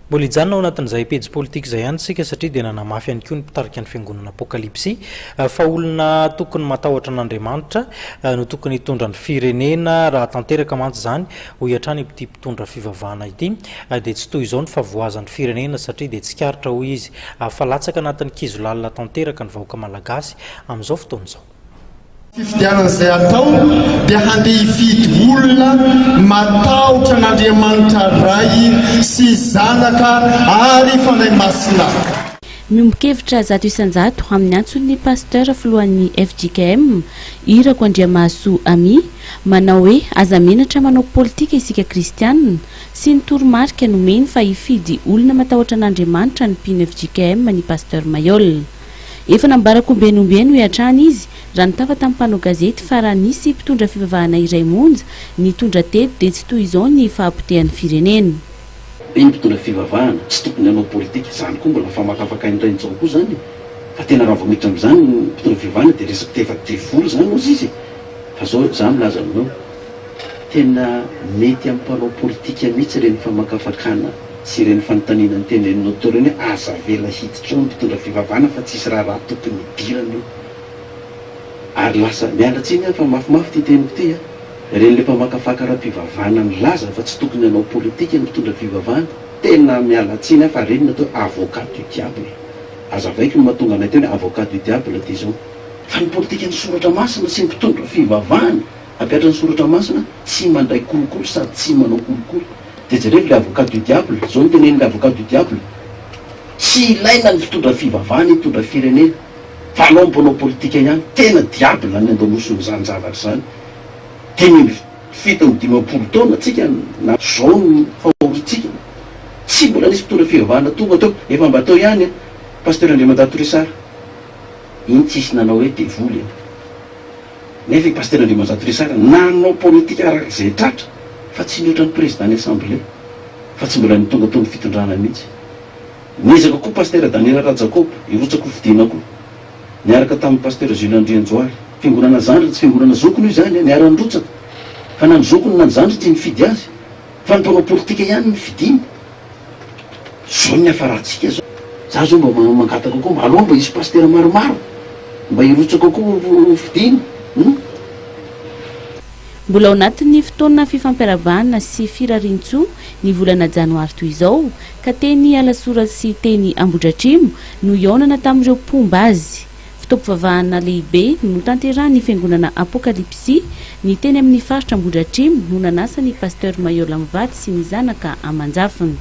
Mbola hijanona ao anatin'izay pejy politika izay ihany isika satria dia nanamafy ihany koa ny mpitarika ny fiangonana Apokalypsy fa olona tokony matahotra an'Andriamanitra no tokony hitondra ny firenena. Raha tanteraka mantsy izany, hoy hatrany ity mpitondra fivavahana ity, dia tsy toy izao ny fahavoazan'ny firenena satria dia tsikaritra, hoy izy, fa latsaka anatin'ny kizo lalina tanteraka ny vahoaka malagasy amin'izao fotoana izao. Fifidianana izay atao dia handeha hifidy olona matahotra an'Andriamanitra Ray sy Zanaka ary Fanahy Masina. Miombon-kevitra 100% amin'ny antson'ny Pasteur filohan'ny fjkm, Irako Andriamahasoa Ami, manao hoe aza menatra manao politika isika kristianina, sy ny toromarika nomeny fa hifidy olona matahotra an'Andriamanitra ny mpino fjkm ny Pasteur Mailhol. Efa nambarako ombieny ombieny hoy hatrany izy raha nitafa tamin'ny mpanao gazety fa raha nisy mpitondra fivavahana iray monja nitondra teto dia tsy toy izao ny fahapotehan'ny firenena. Be ny mpitondra fivavahana tsy tokony hanao politika, zany koa mbola famakafakain'ny Rainjao koa zany e! Fa tena raha vao miditra amin'izany ny mpitondra fivavahana dia resaky efa devoly zany ozy izy e! Fa zao za milaza aminao, tena mety amin'ny mpanao politika mihitsy ireny famakafakana sy ireny fanontaniana noteneninao teo ireny hoe aza avela hiditra ao ny mpitondra fivavahana fa tsisy raharaha tokony hidirana io. Ary lasa, miala tsiny aho fa mafimafy ity teniko ity a, ireny le mpamakafaka ara-pivavahana milaza fa tsy tokony hanao politika ny mpitondra fivavahana, tena miala tsiny aho fa ireny no atao hoe avocat du diable. Azavaiko ny mahatonga anay teny hoe avocat du diable dia izao, fa ny politikan'ny soratra masina sy ny mpitondra fivavahana hampiatra ny soratra masina tsy mandray kolikoly sady tsy manao kolikoly. Dia jerevo ilay avocat du diable, izao no tenenin'ilay avocat du diable, tsy ilaina ny mpitondra fivavahana hitondra firenena fa alao ny mpanao politika ihany, tena diable ny andamosin'izany zavatra izany, 57 taona tsika na zao ny fahoriantsika, tsy mbola nisy mpitondra fivavahana tonga teo, efa mba teo ihany an, Pasteur Andriamanjato Richard, iny tsisy nanao hoe devoly an. Nefa i Pasitera Andriamanjato Richard nanao politika araka izay tratra fa tsy nihoatra ny président ny assemblée fa tsy mbola nitonga teo amin'ny fitondrana mihitsy. Niezaka koa Pasitera Daniel Rajakoba hirotsaka ho fidiana koa niaraka tamin'ny Pasitera Jules Andrianjohary. Fiangonana zandriny tsy fiangonana zokiny io izany niara-nirotsaka fa na ny zokiny na ny zandriny tsy nifidy azy fa ny mpanao politika ihany no fidiny. Zao ny niafarantsika zao. Za zao mba mangataka koa mba aleo mba hisy pasitera maromaro mba hirotsaka koa ho fidiana hum. Mbola ao anatin'ny fotoana fifampiarahabana sy firariantsoa ny volana janoary toy izao ka teny Alasora sy teny Ambohidratrimo no hihaonana tamin'ireo mpomba azy. Fotoam-pivavahana lehibe no notanterahin'ny fiangonana Apokalypsy ny teny amin'ny faritra Ambohidratrimo no nanasa ny Pasteur Mailhol mivady sy ny zanaka aman-jafiny.